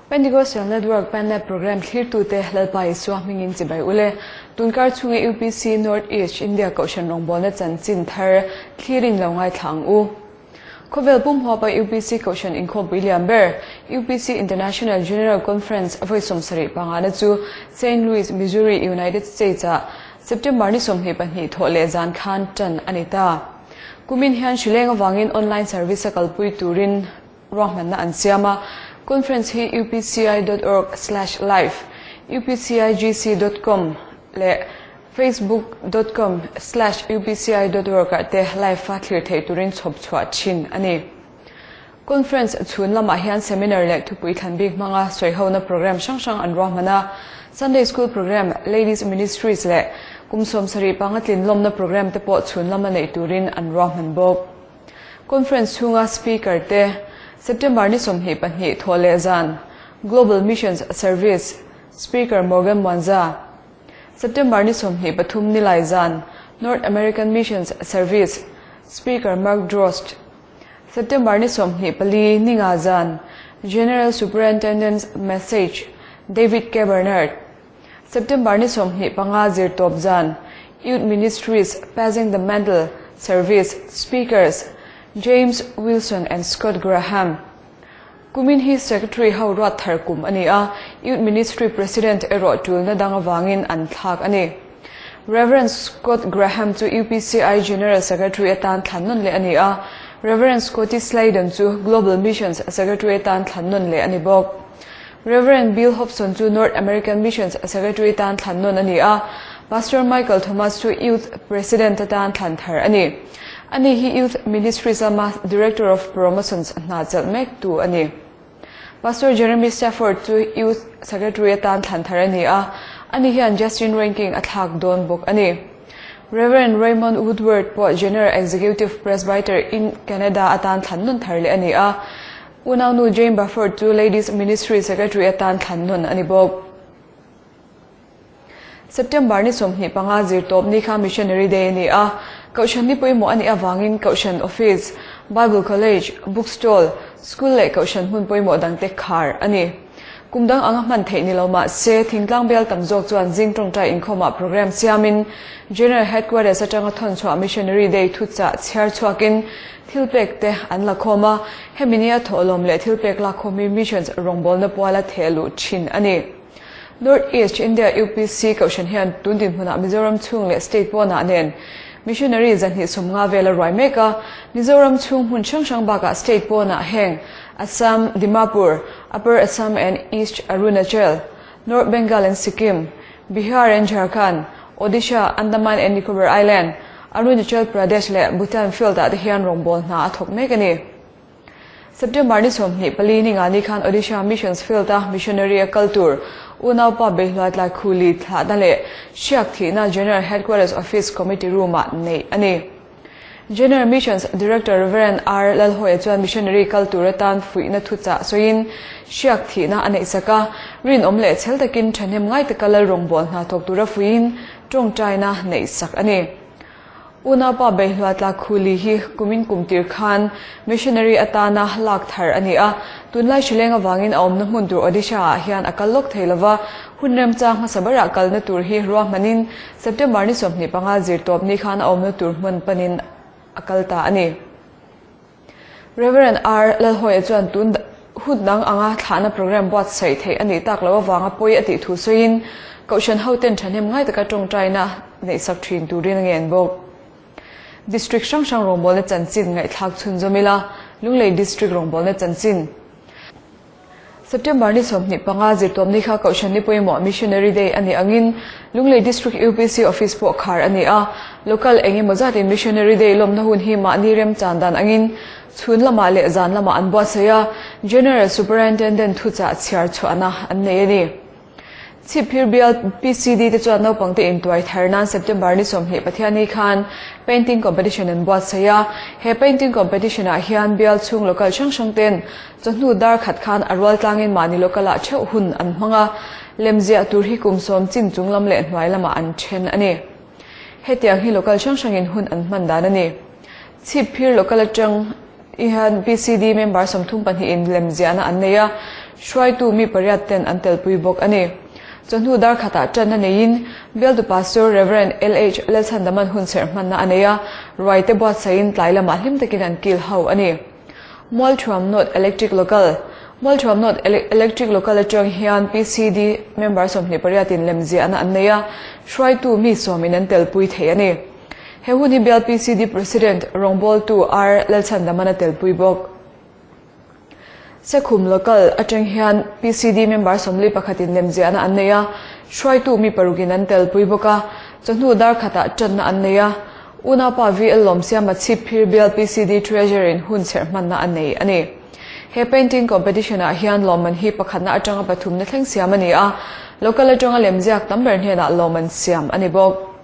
Pentecostal Network PenNet Program thlirtute Lalpa Isua hmingin chibai ule. Tunkar chhunga UPC North East India Kohhran rawngbawlna chanchin thar thlirin lo ngaithla ang u. Khawvel pum huapa UPC Kohhran inkhawmpui lian ber, UPC International General Conference vawi 75 na chu Saint Louis, Missouri, United States-ah September ni 22 thawh leh zan khan tan a ni ta. Kumin hian hrileng avangin online service a kalpui turin ruahmanna an siam a, conference hi upci dot org slash live, upcigc dot com leh facebook dot com slash upci dot org ah te live a thlir theih turin chhawp chhuah thin a ni. Conference chhun lamah hian seminar leh thupui thlan bik hmanga sawihona program hrang hrang an ruahman a, Sunday School program, Ladies Ministries leh kum 75 tlin lawmna program te pawh chhun lama neih turin an ruahman bawk. Conference chhunga speaker te, September ni 22 thawh leh zan, Global Missions Service, Speaker Morgan Mwanza, September ni 23 nilai zan, North American Missions Service, Speaker Mark Drost, September ni 24 ninga zan, General Superintendent's Message, David K. Bernard, September ni 25 zirtawp zan, Youth Ministries Passing the Mantle Service, Speakers, James Wilson and Scott Graham. Kumin hi Secretary ho ruat thar kum a ni a, Youth Ministry President erawh tulna dang avangin an thlak a ni. Rev. Scott Graham chu UPCI General Secretary atan thlan nawn leh a ni a, Rev. Scotty Sladen chu Global Missions Secretary atan thlan nawn leh a ni bawk. Rev. Bill Hobson chu North American Missions Secretary atan thlan nawn a ni a, Pastor Michael Thomas chu Youth President atan thlan thar a ni. Ani hi Youth Ministries lama Director of Promotions hna chelh mek tu a ni. Pastor Jeremy Stafford chu Youth Secretary atan thlan thar a ni a, ani hian Justin Ranking a thlak dawn bawk a ni. Rev. Raymond Woodward pawh General Executive Presbyter in Canada atan thlan nawn thar leh a ni a, unaunu Jane Bufford chu Ladies Ministry Secretary atan thlan nawn a ni bawk. September ni 25 zirtawp ni kha Missionary Day a ni a, Kohhran ni pawimawh a nih avangin Kohhran Office, Bible College, Bookstall, School leh Kohhran hmun pawimawh dangte khar a ni. Kum dang anga hman theih ni lo mah se, thingtlang bial tam zawk chuan zing tawngtai inkhawmah program siamin General Headquarters atanga thawn chhuah Missionary Day thuchah chhiar chhuakin thilpek te an la khawm a, hemi nia thawhlawm leh thilpek lakkhawm hi Missions rawngbawlna puala theh luh thin a ni. North East India UPC Kohhran hian tun dinhmunah Mizoram chhung leh state pawnah nen missionary 250 vel a ruai mek a, Mizoram chhung hmun hrang hrang bakah state pawnah heng Assam, Dimapur, Upper Assam and East Arunachal, North Bengal and Sikkim, Bihar and Jharkhand, Odisha, Andaman and Nicobar Island, Arunachal Pradesh leh Bhutan field ah te hian rawngbâwl hna a thawk mek a ni. September ni 24 ni nga ni khan Odisha Missions Field a missionary a kal tur unaupa Beihluai tlai Khuli thlahna leh hriak thihna General Headquarters Office Committee Room ah neih a ni. General Missions Director Rev. R. Lalhawia chuan missionary kal tur atan fuihna thuchah sawiin hriak thihna a neihsak a, rinawm leh chhel takin thahnem ngai taka lal rawngbâwl hna thawk tura fuihin tawngtaina neihsak a ni. Unaupa Beihluatla Khuli hi kumin kum tir khan missionary atana lak thar a ni a, tunlai hrileng avangin a awmna hmun tur Odisha-ah hian a kal lawk thei lova, hun remchang hmasa berah kalna tur hi ruahmanin September ni 25 zirtawp ni khan a awmna tur hmun panin a kal ta a ni. Rev. R. Lalhawia chuan tun hun dang anga thlahna program buatsaih theih a nih tak loh avanga pawi a tih thu sawiin Kohhran hoten thahnem ngai taka tawngtaina neihsak thin turin a ngen bawk. District hrang hrang rawngbawlna chanchin ngaihthlak chhunzawm ila, Lunglei District rawngbawlna chanchin. September ni 25 zirtawp ni kha Kohhran ni pawimawh Missionary Day a nih angin Lunglei District UPC Office pawh khar a ni a, local eng emaw zatin Missionary Day lawmna hun hi mahni remchan dan angin chhun lamah leh zan lamah an buatsaih a, General Superintendent thuchah chhiar chhuahna an nei a ni. Chhipphir bial PCD te chuan naupangte intuai thar nan September ni 20 Pathianni khan Painting Competition an buatsaih a, he Painting Competition ah hian bial chhung local hrang hrang ten chawhnu dar khat khan a rual tlangin mahni local ah theuh hun an hmang a, lemziah tur hi kum sawm chin chung lam leh hnuai lamah an then a ni. Hetiang hi local hrang hrangin hun an hman dan a ni. Chhipphir local atang hian PCD member 32 in lemziahna an nei a. hruaitu mi pariat ten an telpui bawk a ni. Chawhnu dar khatah ṭanna neiin Bialtu Pastor Rev. LH Lalchhandaman hunserh hmanna a nei a, ruaite buatsaihin tlai lamah hlim takin an kil ho a ni. Mualthuam North Electric Local Mualthuam North Electric Local atang hian PCD member 28 in lemziahna an nei a, hruaitu mi sawmin an telpui thei a ni. He hun hi Bial PCD President rawngbawltu R Lalchhandaman a telpui bawk. Sekhum Local atang hian PCD member 41 in lemziahna an nei a, hruaitu mi paruk in an telpui bawk a, chawhnu dar khatah tanna an nei a. Unaupa VL Lawmsiama Chhipphir Bial PCD Treasurer in hun chherh hmanna a nei a ni. He painting competition ah hian lawmman hi pakhatna atanga pathumna thleng siam a ni a, local atanga lemziak tam ber hnenah lawmman siam a ni bawk.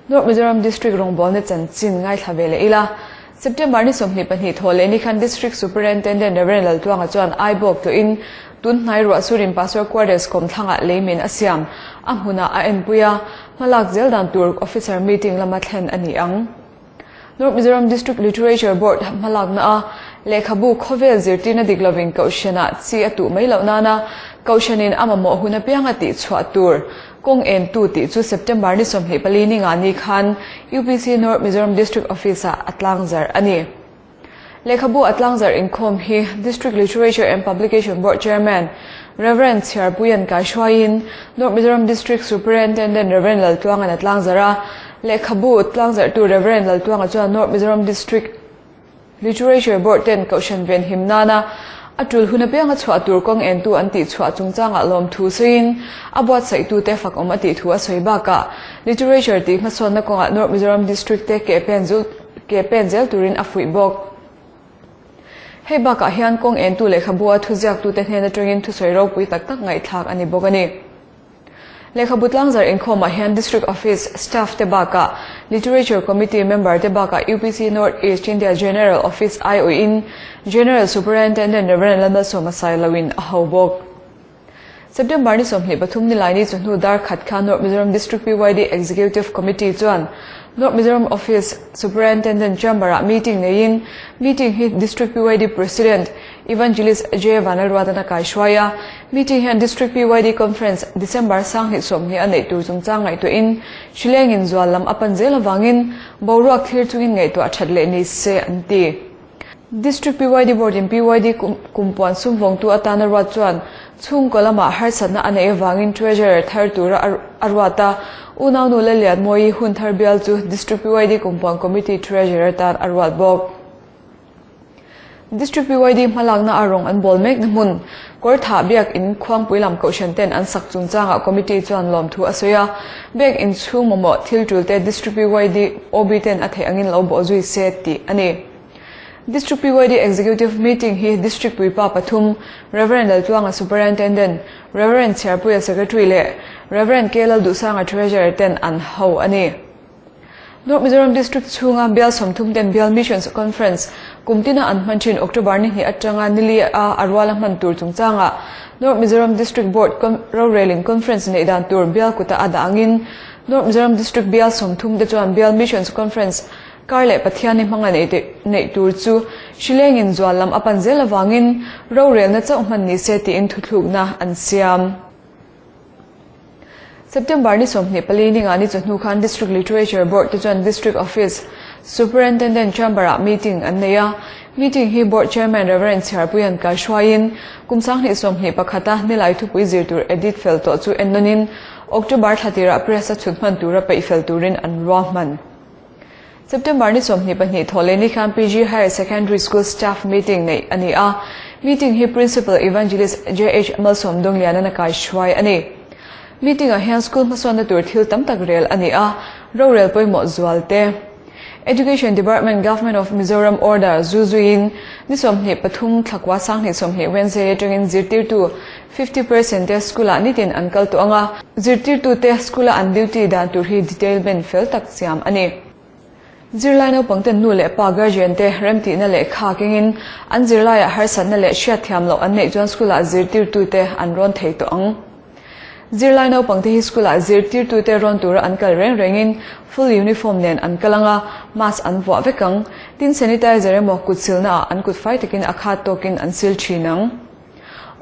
North Mizoram District rawngbawlna chanchin ngaithla ve leh ila, September ni 22 thawh leh ni khan District Superintendent Rev Laltuanga chuan Aibawk tlawhin tun hnai ruah surin Pastor Quarters kawmthlangah leimin a siam a hmunah a enpui a, Hmalak zel dan tur officer meeting lama thlen a ni ang. North Mizoram District Literature Board hmalakna a lehkhabu khawvel zirtirna dik lovin Kohhranah chi a tuh mai loh nana Kohhranin a mamawh hun apianga tihchhuah tur kawng en tu tih chu September ni 24 ni nga ni khan UPC North Mizoram District Office-ah a tlangzarh a ni. Lehkhabu a tlangzarh inkhawm hi District Literature and Publication Board Chairman Rev. Chhiarpuian kaihruaiin North Mizoram District Superintendent Rev. Laltluangan a tlangzarh a. Lehkhabu tlangzarhtu Rev. Laltluanga chuan North Mizoram District Literature Board ten Kohhran ven him nana a tul hun apianga chhuah tur kawng entu an tih chhuah chungchangah lawmthu sawiin a buatsaihtute fakawm a tih thu a sawi bakah Literature tih hmasawnna kawngah North Mizoram District te ke pen zul Ke pen zel turin a fuih bawk. Hei bakah hian kawng entu lehkhabu a thuziaktute hnen atangin thusawi ropui tak tak ngaihthlak a ni bawk a ni. Lehkhabu tlangzarh inkhawmah hian District Office staff te bakah Literature Committee member te bakah UPC North East India General Office aiawhin General Superintendent Rev. Lalmalsawma Sailoin a ho bawk. September ni 23 nilaini chawhnu dar khat khan North Mizoram District PYD Executive Committee chuan North Mizoram Office Superintendent Chamber-ah meeting neiin meeting hi District PYD President Evangelist J Vanlalruatan a kaihruai a. Meeting hian District PYD Conference December 2020 a neih tur chungchang ngaihtuahin hrilengin zual lam a pan zel avangin boruak thlir chungin ngaihtuah that leh ni se an ti. District PYD Board in PYD kumpuan sumvawngtu atana ruat chuan chhungkaw lamah harsatna a neih avangin Treasurer thar tura a ruat a, unaunu Lalianmawi hun thar bial chu District PYD kumpuan Committee Treasurer tan a ruat bawk. District PYD hmalakna a rawng an bawl mekna hmun Kawrthah Biak In Khuangpui lam Kohhran ten an sak chungchangah Committee chuan lawmthu a sawi a, Biak In chhung mamawh thil tul te District PYD OB ten a theih angin lo bawh zui se tih a ni. District PYD Executive Meeting hi District puipa pathum, Rev. Laltluanga Superintendent, Rev. Chhiarpuia Secretary leh Rev. K Lalduhsanga Treasurer ten an ho a ni. North Mizoram District chhunga Bial 30 ten Bial Missions Conference kum tina an hman thin October ni hnih atanga nili a a ruala hman tur chungchangah North Mizoram District Board rorelin Conference neih dan tur Bial kuta a dah angin North Mizoram District Bial 30 te chuan Bial Missions Conference kar leh Pathianni hmanga neih tur chu hrilengin zual lam a pan zel avangin rorelna chauh hman ni se tiin thuthlukna an siam. September ni 24 ni nga ni chawhnu khan District Literature Board te chuan District Office Superintendent Chamber-ah meeting an nei a. Meeting hi Board Chairman Rev. Chhiarpuian kaihruaiin kum 2021 a nilai thupui zir tur edit fel tawh chu ennawnin October thla tirah press a chhut hman tura peih fel turin an ruahman. September ni 22 thawh leh ni khan PG Higher Secondary School Staff Meeting neih a ni a. Meeting hi Principal Evangelist JH Malsawm Dawnglianan a kaihruai a ni. Meeting ah hian school hmasawnna tur thil tam tak rel a ni a, rorel pawimawh zual te. Education Department Government of Mizoram Order zu zuiin ni 23 thlakua 2020 Wednesday atangin zirtirtu 50% te school ah nitin an kal tawh ang a, zirtirtute school a an duty dan tur hi detail ben fel tak siam a ni. Zirlai naupangten nu leh pa guardian te remtihna leh kha kengin an zirlaiah harsatna leh hriatthiam loh an neih chuan school ah zirtirtute an rawn thei tawh ang. Zirlai naupangte hi school ah zirtirtute rawn tura an kal reng rengin full uniform nen an kal ang a, mask an vuah vek ang. Tin sanitizer emaw kut silna ah an kut fai takin a khat tawkin an sil thin ang.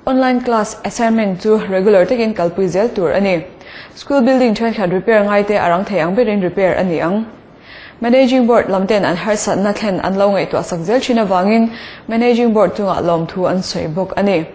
Online class assignment chu regular takin kalpui zel tur a ni. School building thenkhat repair ngaite a rang thei ang berin repair a ni ang. Managing Board lam ten an harsatna thlen an lo ngaihtuah sak zel thin avangin Managing Board chungah lawmthu an sawi bawk a ni.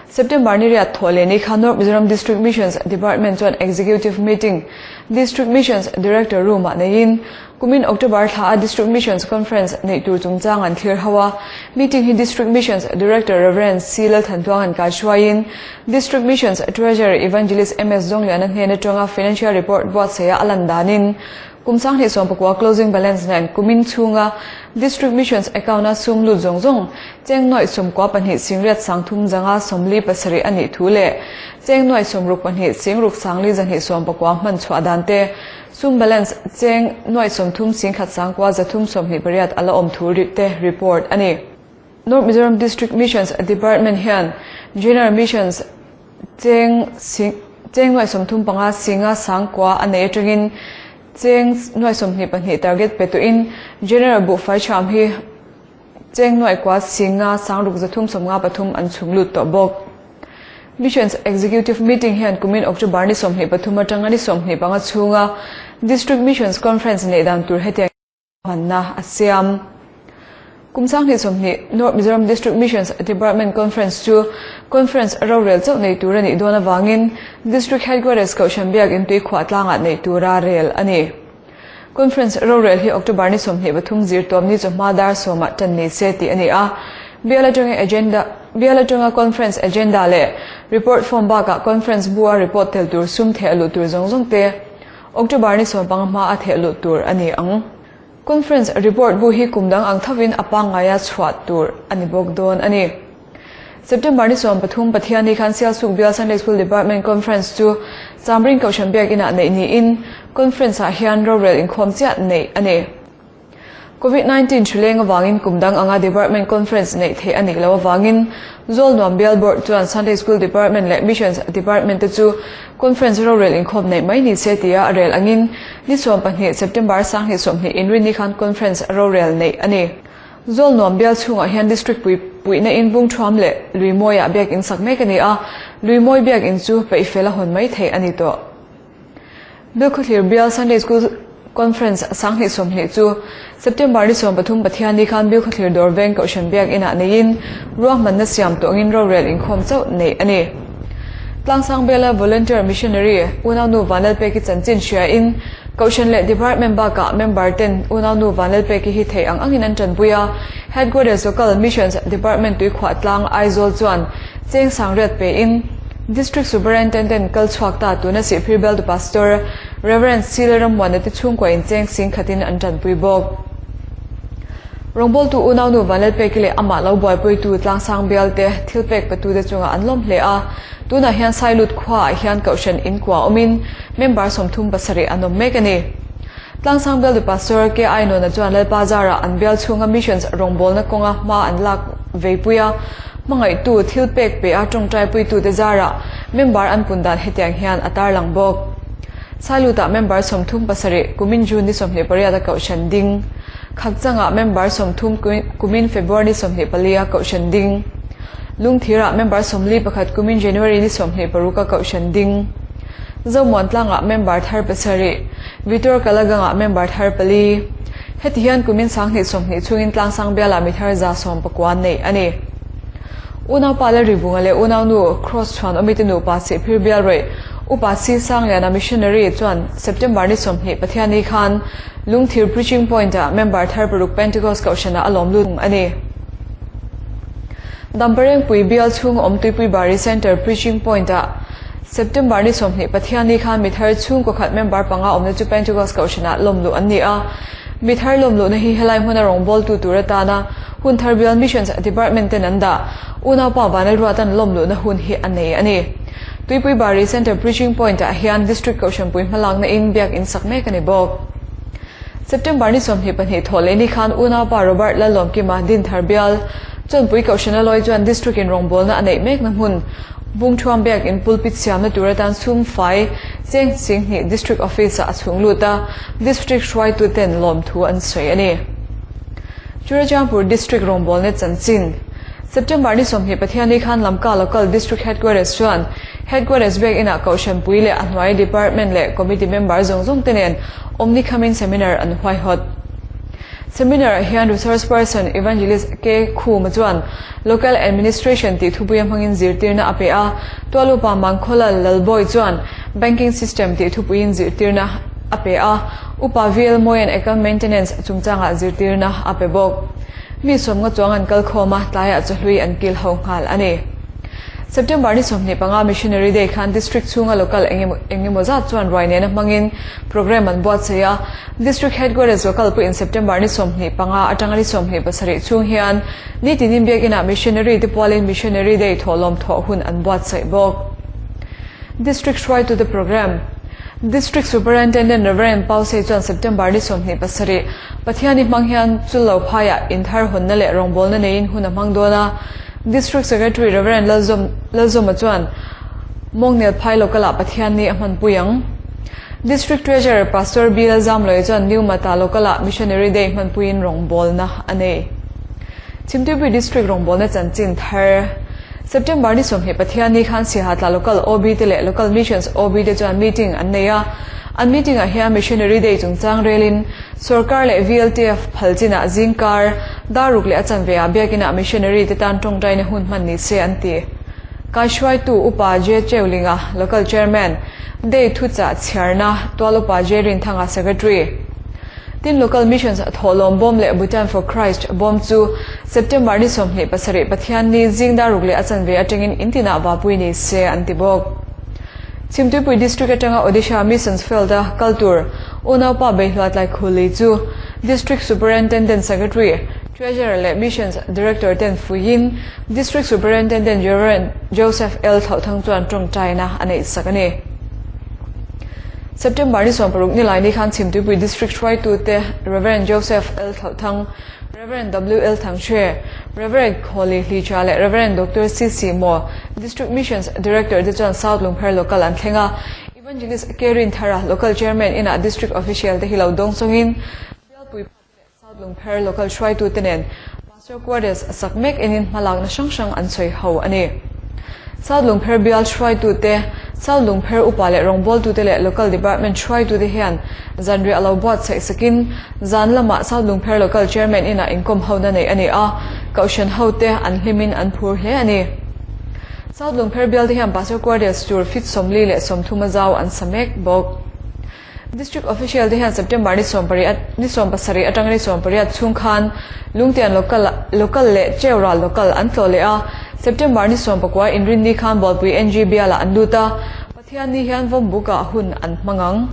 September ni riat thawh leh ni kha North Mizoram District Missions Department chuan Executive Meeting District Missions Director Room ah neiin kumin October thla a District Missions Conference neih tur chungchang an thlir ho a. Meeting hi District Missions Director Rev. C. Lalthantuang an kaihruaiin District Missions Treasurer Evangelist MS Zawngliana hnen atanga Financial Report buatsaih a lan danin kum 2019 closing balance nen kumin chhunga District Missions account-a sum lut zawng zawng cheng nuaih sawmkua pahnih singriat sangthum zanga sawmli pasarih a nih thu leh cheng nuaih sawmruk pahnih singruk sangli zahnih sawmpakua hman chhuah dan te sum balance cheng nuaih sawmthum singkhat sangkua zathum sawmhnih pariat a la awm thu te report a ni. North Mizoram District Missions Department hian General Missions cheng cheng nuaih 35 singa sangkua a nei atangin cheng nuaih 22 target pe tuin General buhfai cham hi cheng nuaih kua singa sangruk zathum sawmnga pathum an chhung lut tawh bawk. Missions Executive Meeting hian kumin October ni 23 atanga ni 25 chhunga District Missions Conference neih dan tur hetiang hmanna a siam. Kum 2020 North Mizoram District Missions Department Conference chu Conference rorel chauh nei tur a nih dawn avangin District Headquarters Kohhran Biak Intui khuah tlangah neih tura rel a ni. Conference rorel hi October ni 23 zirtawm ni chawhma dar sawmah tan ni se tih a ni a. Bial atanga agenda Bial atanga Conference agenda leh report form bakah Conference bua report tel tur sum theh luh tur zawng zawng te October ni 15 hma a theh luh tur a ni ang. Conference report bu hi kum dang ang thovin a pangngaia chhuah tur a ni bawk dawn a ni. September ni 13 Pathianni khan Sialsuk Bial Sunday School Department Conference chu Chamring Kohhran Biakinah neih niin Conference ah hian rorel inkhawm chiah neih a ni. Covid-19 thuleng avangin kum dang anga Department Conference neih theih a nih loh avangin Zawlnuam Bial Board chuan Sunday School Department leh Missions Department te chu Conference rorel inkhawm neih mai ni se tia a rel angin ni 12 September 2020 inrinni khan Conference rorel neih a ni. Zawlnuam Bial chhungah hian District pui puihna in bung thuam leh Luimawiah biak in sak mek a ni a, Luimawi biak in chu peihfel a hawn mai theih a ni tawh. Bilkhawthlir Bial Sunday School Conference 2020 chu September ni 13 Pathianni khan Bilkhawthlir Dawr Veng Kohhran Biak Inah neiin ruahmanna siam tawngin rorel inkhawm chauh neih a ni. Tlangsang Biala Volunteer Missionary Unaunu Vanlalpeki chanchin hriain Kohhran leh Department bakah member ten Unaunu Vanlalpeki hi thei ang angin an tanpui a, Headquarters Local Missions Department tuikhuah tlang Aizawl chuan cheng sangriat pein District Superintendent kal chhuak ta tuna Sihphir Bialtu Pastor Rev. Sila Rammuana te chhungkua in cheng sing khatin an tanpui bawk. Rawngbawltu Unaunu Vanlalpeki leh amah lo buaipuitu Tlangsang Bial te thil pek petu te chungah an lawm hle a, tunah hian Sailut khuaah hian Kohhran in kua awmin member 37 an awm mek a ni. Tlangsang Bialtu Pastor KI Nuna chuan Lalpa zarah an bial chhunga Missions rawngbawlna kawnga hma an lak veipui a, hmangaihtu thil pek pe a tawngtai puitute zarah member an pun dan hetiang hian a tarlang bawk. Sailutah member 37 kumin June ni 28 a Kohhran ding. Khakchangah member 30 kumin February ni 24 a Kohhran ding. Lungthirah member 41 kumin January ni 26 a Kohhran ding. Zomuan tlangah member thar pasarih, Vitor Kalagangah member thar pali. Heti hian kumin 2020 chhungin Tlangsang Bialah mi thar 119 neih a ni. Unaupa Lalrivunga leh Unaunu Cross chuan awmite nupa Sihphir Bial rawih Upa Si Sangliana Missionary chuan September ni 20 Pathianni khan Lungthir Preaching Point-ah member thar paruk Pentecost Kohhranah a lawm lut a ni. Damparengpui Bial chhung awm Tuipui Bari Centre Preaching Point-ah September ni 20 Pathianni khan mi thar chhungkaw khat member panga awmna chu Pentecost Kohhranah lawm luh an ni a. Mi thar lawm luhna hi helai hmuna rawngbawltu tur atana hun thar Bial Missions Department ten an dah Unaupa Vanlalruatan lawm luhna hun hi a nei a ni. Tuipui Bari Centre Preaching Point-ah hian District Kohhranpui hmalakna in biak in sak mek a ni bawk. September ni 22 thawh leh ni khan Unaupa Robert Lalawmkima Dinthar Bial Chawnpui Kohhrana lawi chuan District in rawngbawlna a neih mekna hmun Bungthuam biak in pulpit siamna tur atan sum fai cheng singhnih District Office ah a chhung lut a, District hruaitu ten lawmthu an sawi a ni. Churachandpur District rawngbawlna chanchin. September ni 20 Pathianni khan Lamka Local District Headquarters chuan Headquarters biak inah Kohhran pui leh a hnuai Department leh Committee member zawng zawng te nen awmni khamin seminar an huaihawt. Seminar ah hian Resource Person Evangelist K Khuma chuan Local Administration tih thupuia hmangin zirtirna a pe a, Tualupa Mangkhawlal Lalbawi chuan Banking System tih thupuiin zirtirna a pe a, Upa VL Mawian Account Maintenance chungchangah zirtirna a pe bawk. Mi sawmnga chuang an kal khawm a, tlaiah chawhlui an kil ho nghal a ni. September ni 25 Missionary Day khan District chhunga local engemaw zat chuan ruai nena hmangin programme an buatsaih a, District Headquarters local pawhin September ni 25 atanga ni 27 chhung hian nitinin biakinah Missionary te pualin Missionary Day thawhlawm thawh hun an buatsaih bawk. District hruaitute programme District Superintendent Rev. Pausei chuan September ni 27 Pathiani hmang hian Chullo phaiah inthar hawnna leh rawngbawlna neiin hun a hmang dawn a. District Secretary Rev. Lalzawma chuan Mawngnel phai local-ah Pathianni a hmanpui ang. District Treasurer Pastor B. Lalzamloia chuan New Mata local-ah Missionary Day hmanpuiin rawngbawlna a nei. Chhimtuipui District rawngbawlna chanchin thar September ni 20 Pathianni khan Siahatla Local OB te leh Local Missions OB te chuan meeting an nei a. An meeting ah hian Missionary Day chungchang relin Sorkar leh VLTF phal chinah zingkar dar ruk leh a chanve ah biakinah Missionary te tan tawngtaina hun hman ni se an ti. Kaihruaitu Upa J Cheulinga, Local Chairman, Day Thuchah chhiarna, Tual Upa J Rinthanga, Secretary. Tin Local Missions thawhlawm bawm leh Bhutan for Christ bawm chu September ni 27 Pathianni zing dar ruk leh a chanve atangin in tinah vapui ni se an ti bawk. Chhimtuipui District atanga Odisha Missions Field-a kal tur unaupa Beihluatlai Khuli chu District Superintendent Secretary, Treasurer leh Missions Director ten fuihin District Superintendent Rev. Joseph L. Thlauhthang chuan tawngtaina a neih sak a ni. September ni 16 nilaini khan Chhimtuipui District hruaitute Rev. Joseph L. Thlauhthang, Rev. W. L. Thangchhe, Rev. Khawli Hlicha leh Rev. Doctor C. C. Maw, District Missions Director te chuan South Lungpher Local an thleng a, Evangelist K. Rinthara, Local Chairman inah District Official te hi lo dawng chungin Bialpui Pate leh South Lungpher Local hruaitute nen Pastor Quarters a sak mek enin hmalakna hrang hrang an sawi ho a ni. South Lungpher bial hruaitute, South Lungpher upa leh rawngbawltute leh Local Department hruaitute hian zanriah a lo buatsaih sakin zan lamah South Lungpher Local Chairman inah inkawm hona neih a ni a, kohhran hote an hlimin an phur hle a ni. South Lungpher bialte hian Pastor Quarters tur feet 43 a zau an sa mek bawk. District official te hian September ni 18 ni 17 atanga ni 18 chhung khan Lungtian local local leh Cheural local an tlawh leh a, September ni 19 inrinni khan Bualpui NG bialah an lut a, Pathianni hian Vawmbukah hun an hmang ang.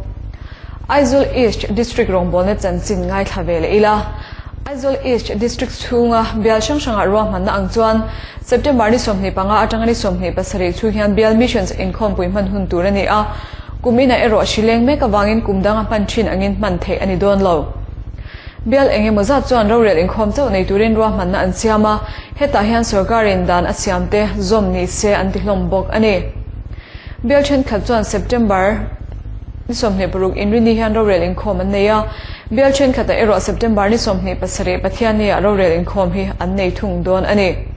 Aizawl East District rawngbawlna chanchin ngaithla ve leh ila. Aizawl East District chhunga bial hrang hrangah ruahmanna ang chuan September ni 25 atanga ni 27 chhung hian bial missions inkhawmpui hman hun tur a ni a, Kum inah erawh hri leng mek avangin kum dang a hman thin angin hman theih a ni dawn lo. Bial eng emaw zat chuan rorel inkhawm chauh nei turin ruahmanna an siam a, hetah hian sorkarin dan a siam te zawm ni se an ti hlawm bawk a ni. Bial thenkhat chuan September ni 26 inrini hian rorel inkhawm an nei a, bial thenkhatah erawh September ni 27 Pathianni-ah rorel inkhawm hi an nei thung dawn a ni.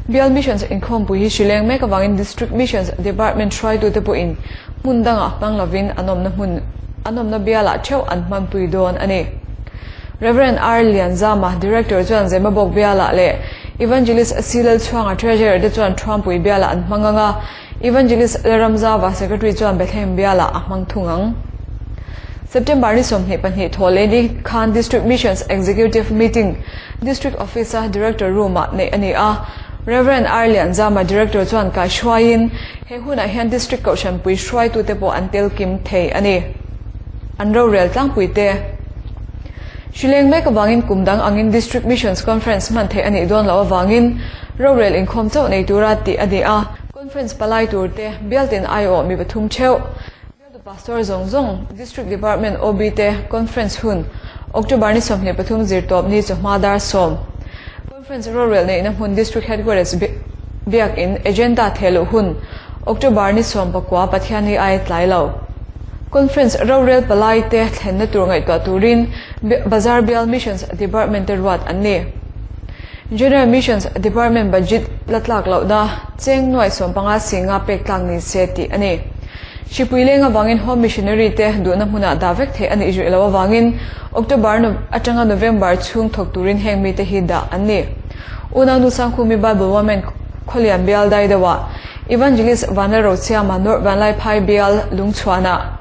Bial Missions inkhawmpui hi hri leng mek avangin District Missions Department hruaitute pawhin hmun dangah hmang lovin an awmna hmun an awmna bialah theuh an hmanpui dawn a ni. Rev. R. Lianzama, Director chuan Zemabawk bialah leh Evangelist C. Lalchhuanga, Treasurer te chuan Thuampui bialah an hmang ang a, Evangelist Lalramzava, Secretary chuan Bethlehem bialah a hmang thung ang. September ni 22 thaw leh ni khan District Missions Executive Meeting District Office-a Director Room-ah neih a ni a. Rev. R. Lianzama, Director chuan kaihruaiin he hunah hian District Kohhranpui hruaitute pawh an tel kim thei a ni. An rorel tlangpuite hrileng mek avangin kum dang angin District Missions Conference hman theih a nih dawn loh avangin rorel inkhawm chauh nei tura tih a ni a. Conference palai turte bialtin aiawh mi pathum theuh. Bialtu Pastor zawng zawng, District Department OB te Conference hun, October ni 23 zirtawp ni chawhma dar 10. Conference rorel neihna hmun District Headquarters biakin Agenda thehluh hun, October ni 19 Pathianni ai tlai lo. Conference rorel palai te thlenna tur ngaihtuah turin Bazar Bial Missions Department te ruat an ni. General Missions Department budget la tlak lohna cheng nuai 15 singa pek tlak ni se tih a ni. Hripui leng avangin Home Missionary te duhna hmunah dah vek theih a nih rih loh avangin October atanga November chhung thawk turin heng mite hi dah an ni. Unaunu Sangkhumi Bible Women Khawlian Bial dai deuhah Evangelist Vanlalrochiama North Vanlaiphai Bial Lungchhuanah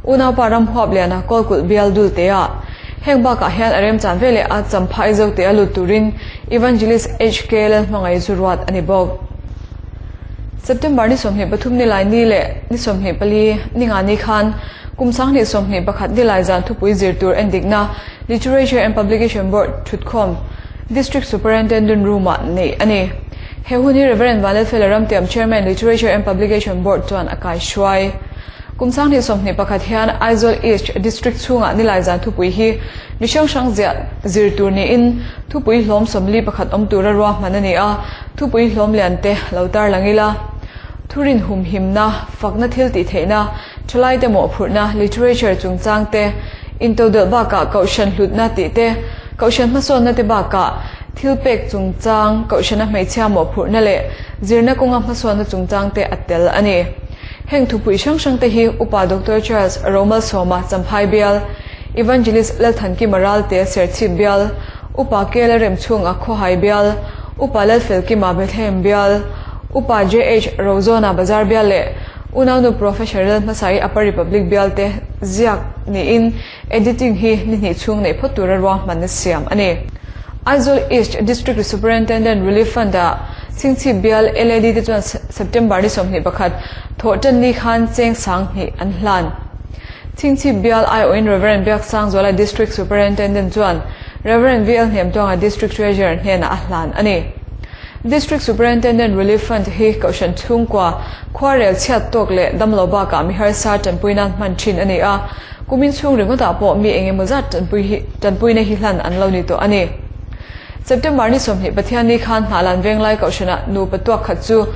Unaupa Ramhuapliana Kawlkulh Bial Dulteah heng bakah hian a remchan ve leh a champhai zote a lut turin Evangelist HK Lalhmangaih chu ruat a ni bawk. September ni 23 nilai ni leh ni 24 ni nga ni khan kum 2021 nilai zan thupui zir tur endikna Literature and Publication Board thutkhawm District Superintendent Room-ah neih a ni. He hun hi Rev. Vanlalfela Ramtiam Chairman Literature and Publication Board chuan a kaihruai. Kum 2021 hian Aizawl East District chhungah nilai zan thupui hi mi hrang hrang ziah zir tur niin thupui hlawm 41 awm tura ruahman a ni a, thupui hlawm lian te lo tarlang ila. Thurin humhimna, fakna thil tih theihna, thalaite mawhphurhna, literature chungchang te, intodelh bakah kohhran hlutna tih te, kohhran hmasawnna te bakah thil pek chungchang, kohhrana hmeichhia mawhphurhna leh zirna kawnga hmasawnna chungchang te a tel a ni. Heng thupui hrang hrang te hi Upa Doctor Charles Romalsawma Champhai Bial, Evangelist Lalthankima Ralte Serchhip Bial, Upa Kela Remchhunga Khawhai Bial, Upa Lalfelkima Bethlehem Bial, Upa JH Rozawna Bazar Bial leh Unaunu Professor Lalhmasai Upper Republic Bial te ziak niin editing hi ni hnih chhung neih phawt tura ruahmanna siam a ni. Aizawl East District Superintendent Relief Fund-ah Chhingchhip Bial LAD te chuan September ni 21 thawhtan ni khan cheng 2000 an hlan. Chhingchhip Bial aiawhin Rev. Biaksangzuala District Superintendent chuan Rev. VL Hnemtuanga District Treasurer hnenah a hlan a ni. District Superintendent Relief Fund hi Kohhran chhungkua khuarel chhiat tawk leh damlo bakah mi harsa tanpui nan hman thin a ni a, kumin chhung ringawtah pawh mi eng emaw zat tanpuina hi hlan an lo ni tawh a ni. September ni 20 Pathianni khan Hnahlan Venglai Kohhranah nupa tuak khat chu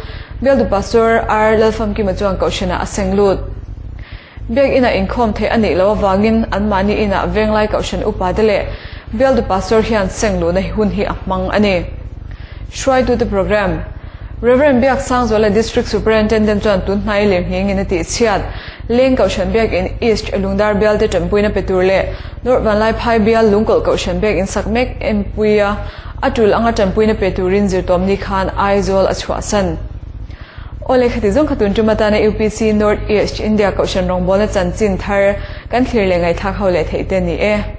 Bialtu Pastor R Lalfamkima chuan Kohhranah a seng lut. Biak inah inkhawm theih a nih loh avangin anmahni inah Venglai Kohhran upa te leh Bialtu Pastor hian seng luhna hun hi a hmang a ni. Hruaitute Programme Rev. Biaksangzuala District Superintendent chuan tun hnai lirnghingin a tihchhiat Leng Kohhran Biak In East Lungdar Bialte tanpuina pe tur leh North Vanlaiphai Bial Lungkawlh Kohhran Biak In sak mek enpuia a tul anga tanpuina pe turin zirtawmni khan Aizawl a chhuahsan. Aw le khati zawng kha tun tum atana UPC North East India Kohhran rawngbawlna chanchin thar kan thlir leh ngaihthlak ho leh theih te a ni e.